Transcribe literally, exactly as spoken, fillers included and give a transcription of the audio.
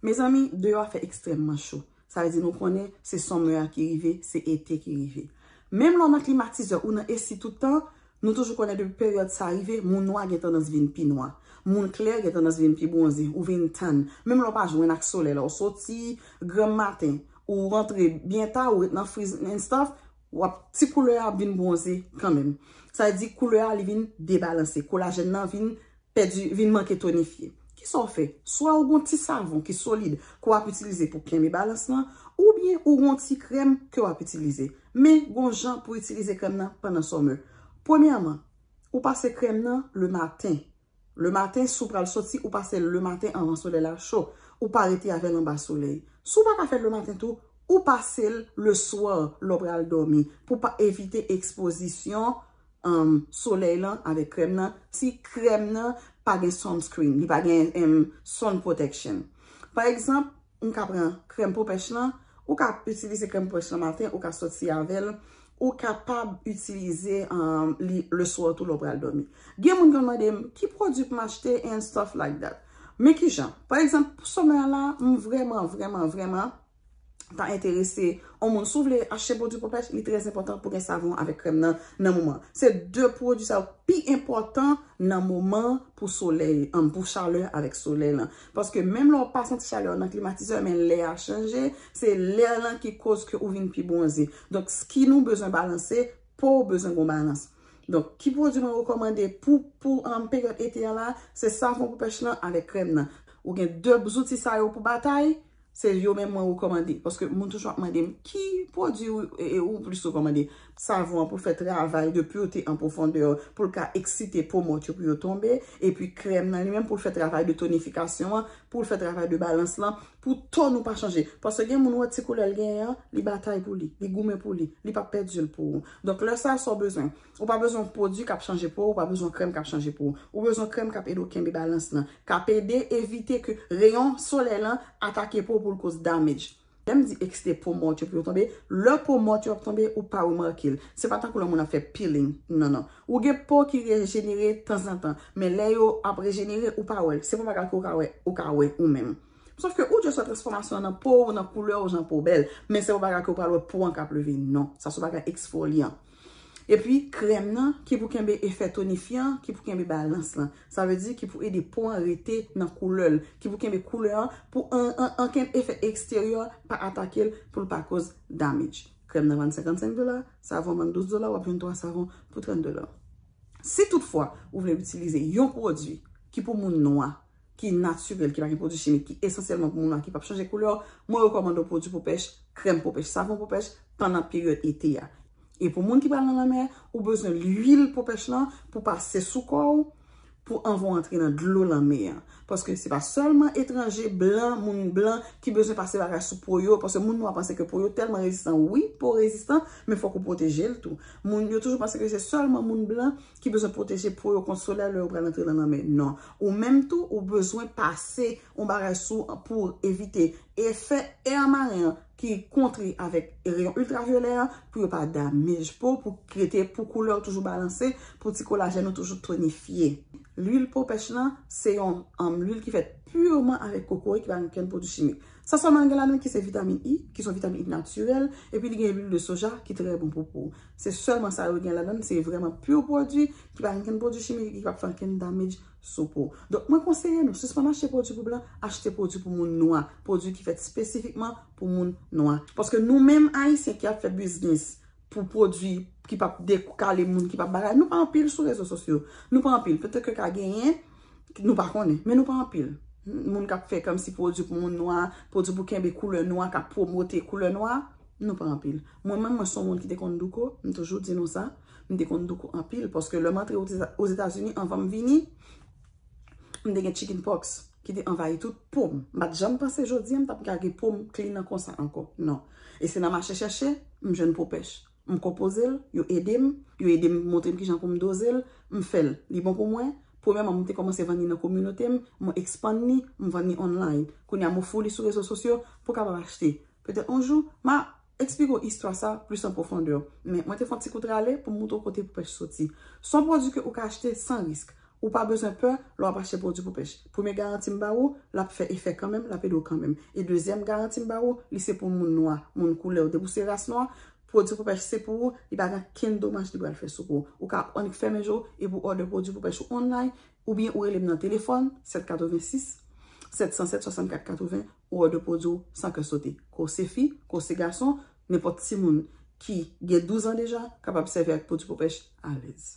Mezanmi, deyò a fè ekstrèmman cho. Sa vle di nou konnen se summer a ki rive, se ete ki rive. Menm lè w nan klimatizè ou nan A C tout tan, nou toujou konnen depi peryòd sa rive, moun nwa gen tandans vin pi nwa. Moun klè gen tandans vin pi bwonze, ou vin tan. Menm lè w pa jwenn ak solèy la, ou soti granm maten, ou rantre byen ta, ou ret nan friz and stuff, w ap ti koulè a ap vin bwonze kanmenm. Sa vle di koulè a li vin debalanse, kolajèn nan vin pèdi, vin manke tonifye. Kisa w fè? Swa ou gon ti savon ki solid ke w ap itilize pou kenbe balans lan, oubyen ou gon ti krèm ke w ap itilize. Men gon jan pou itilize krèm nan pandan summer. Premyèman, ou pase krèm nan le maten. Le maten, si w pral soti, ou pase l le maten anvan solèy la cho. Ou pa rete avè l anba solèy. Si w pa ka fè l le maten tou, ou pase l le swa lè w pral dòmi pou pa evite ekspozisyon um, solèy lan avèk krèm nan, si krèm nan pa gen sunscreen, li pa gen um, sun protection. Pa egzanp, m ka pran krèm pou pèch lan, ou ka itilize krèm pou pèch lan maten, ou ka soti avè l, ou kapab itilize um, li le swa tou lè w pral dòmi. Gen moun ki konn mande m ki pwodui pou m achte and stuff like that. Men ki jan? Pa egzanp, pou summer la, m vrèman, vrèman, vrèman ta enterese yon moun, si w vle achte pwodui pou pèch, li trè enpòtan pou gen savon avèk krèm nan nan moman. Se de pwodui sa yo pi enpòtan nan moman pou solèy, um, pou chalè avèk solèy lan. Paske menm lè w pa santi chalè nan klimatizè, men lè a chanje, se lè lan ki koz ke ou vin pi bwonze. Donk, skin ou bezwen balanse, po w bezwen gon balans. Donk, ki pwodui mwen rekòmande pou, pou um, peryòd ete a la, se savon pou pèch lan avèk krèm nan. Ou gen de zouti sa yo pou batay, se yo menm mwen rekòmande. Paske moun toujou ap mande m ki pwodui ou, e, e, ou plis rekòmande. Savon an pou l fè travay de purete an pwofondè, pou l ka eksite po mò yo pou yo tonbe, epi krèm nan li menm pou l fè travay de tonifikasyon an, pou l fè travay de balans lan, pou ton ou pa chanje. Paske gen moun wè ti koulè l genyen an, li batay pou li, li goumen pou li, li p ap pèdi l pou ou. Donk lè sa sa w bezwen. Ou pa bezwen pwodui k ap chanje po, ou pa bezwen krèm k ap chanje po. Ou bezwen krèm k ap ede w kenbe balans lan, k ap ede evite ke reyon solèy lan atake po pou l koz damage. Lè m di eksite po mò yo pou yo tonbe, lè po mò yo ap tonbe, ou pa remake l. Se pa tankou lè moun ap fè peeling. Non, non. Ou gen po ki rejenere tanzantan, men lè yo ap rejenere, ou pa wè l. Se pa bagay ke ou ka wè, ou ka wè ou menm. Sòf ke ou just wè transfòmasyon nan po w, nan koulè w, jan po w bèl. Men se yon bagay ke w pral wè po an k ap leve. Non, sa se yon bagay eksfolyan. Epi krèm nan ki pou kenbe efè tonifyan, ki pou kenbe balans lan. Sa vle di ki pou ede po an rete nan koulè l, ki pou kenbe koulè an pou an, an, ankenn efè eksteryè pa atake l pou l pa koz damage. Krèm nan vann senkannsenk dola, savon vann douz dola, w ap jwenn twa savon pou trant dola. Si toutfwa ou vle itilize yon pwodui ki pou moun nwa, ki natirèl, ki pa gen pwodui chimik, ki esansyèlman pou moun nwa, ki p ap chanje koulè, mwen rekòmande w pwodui pou pèch, krèm pou pèch, savon pou pèch, pandan peryòd ete a. E pou moun ki pral nan lanmè, ou bezwen lwil pou pèch lan pou pase sou kò w, pou anvan w antre nan dlo lanmè an. Paske se pa sèlman etranje, blan, moun blan ki bezwen pase bagay sou po yo, paske moun nwa panse ke po yo tèlman rezistan. Wi, po rezistan, men fòk ou pwoteje l tou. Moun yo toujou panse ke se sèlman moun blan ki bezwen pwoteje po yo kont solèy lè yo pral antre nan lanmè. Non. Ou menm tou, ou bezwen pase yon bagay sou pou evite efè air maren an ki kontre avèk reyon iltravyolè an pou yo pa damage po, pou rete, pou koulè w toujou balanse, pou ti kolajèn ou toujou tonifye. Lwil po pèch lan, se yon, um, lwil ki fèt purman avèk kokoye ki pa gen okenn pwodui chimik. Sa sèlman gen ladan ki se vitamin E, ki se yon vitamin E natirèl, epi li gen lwil de soja ki trè bon pou po. Se sèlman sa yo gen ladan, se vrèman pur pwodui, ki pa gen okenn pwodui chimik, ki p ap fè okenn damage sou po. Donk, mwen konseye nou, sispann achte pwodui pou blan, achte pwodui pou moun nwa, pwodui ki fèt espesifikman pou moun nwa. Paske nou menm Ayisyen ki ap fè biznis pou pwodui ki p ap dekale moun, ki p ap bagay, nou pa anpil sou rezo sosyo. Nou pa anpil. Petèt ke ka genyen, nou pa konnen, men nou pa anpil. Moun k ap fè kòmsi pwodui pou moun nwa, pwodui pou kenbe koulè nwa, k ap pwomote koulè nwa, nou pa anpil. Mwen menm, mwen se yon moun ki te konn douko, m toujou di nou sa, m te konn douko anpil, paske lè m antre Ozetazini, anvan m vini, m te gen chicken pox ki te anvayi tout po m. M pa t janm panse jodi a m t ap ka gen po m clean an konsa ankò. Non. E se nan mache chèche, m jwenn po pèch. M konpoze l, yo ede m, yo ede m montre m kijan pou m doze l, m fè l. Li bon pou mwen. Premyèman, m te kòmanse vann li nan kominote m, mwen ekspann li, m vann li online. Kounye a, m ofri li sou rezo sosyo pou w kapab achte. Petèt yon jou, m a eksplike w istwa sa plis an pwofondè. Men mwen te fè yon ti kout rale pou m montre w kote pou pèch soti. Se yon pwodui ke ou ka achte san risk. Ou pa bezwen pè lè w ap achte pwodui pou pèch. Premye garanti m ba ou, l ap fè efè kanmenm, l ap ede w kanmenm. E dezyèm garanti m ba ou, li se pou moun nwa, moun koulè w. Depi w se ras nwa, pwodui pou pèch se pou ou, li pa gen kenn domaj li pral fè sou kò w. Ou ka annik fèmen je w epi w òdè pwodui pou pèch ou online, oubyen ou rele m nan telefòn, sèt katrevensis, sèt san sèt, swasannkat katreven, ou òdè pwodui w san kè sote. Ke w se fi, ke w se gason, nenpòt timoun ki gen douz an deja kapab sèvi ak pwodui pou pèch alèz.